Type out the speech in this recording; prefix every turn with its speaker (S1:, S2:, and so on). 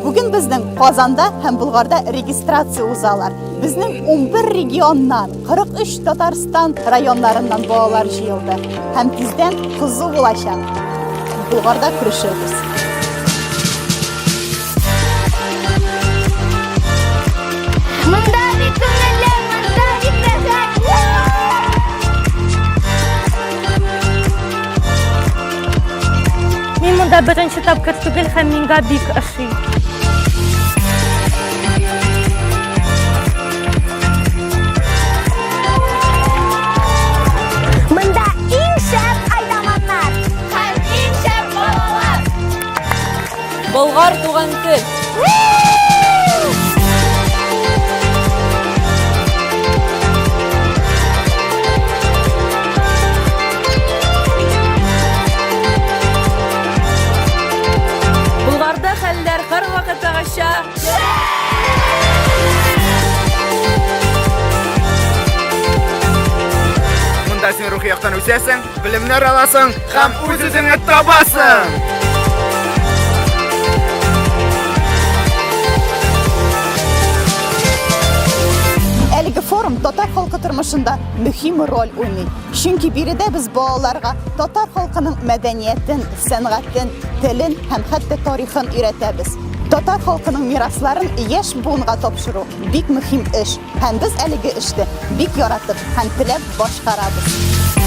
S1: Бүген безнең Казанда һәм Болгарда регистрация узалар. Безнең 11 регионнан, 43 Татарстан районнарыннан балалар җыелды. Һәм тиздән кызу булачак. Болгарда күрешербез.
S2: Монда бик күңелле, монда бик рәхәт.
S3: Мин монда беренче тапкыр түгел һәм миңа бик ошый.
S2: Монда иң шәп айдаманнар һәм иң шәп балалар.
S4: Болгар туган тел. Болгарда хәлләр һәрвакыттагыча.
S5: Монда син рухи яктан үсәсең, белемнәр аласың һәм үз-үзеңне табасың.
S1: Әлеге форум татар халкы тормышында мөһим роль уйный. Чөнки биредә без балаларга татар халкының мәдәниятен, сәнгатен, телен һәм хәтта тарихын өйрәтәбез. Татар халкының мирасларын яшь буынга тапшыру бик мөһим эш, һәм без әлеге эшне бик яратып һәм теләп башкарабыз.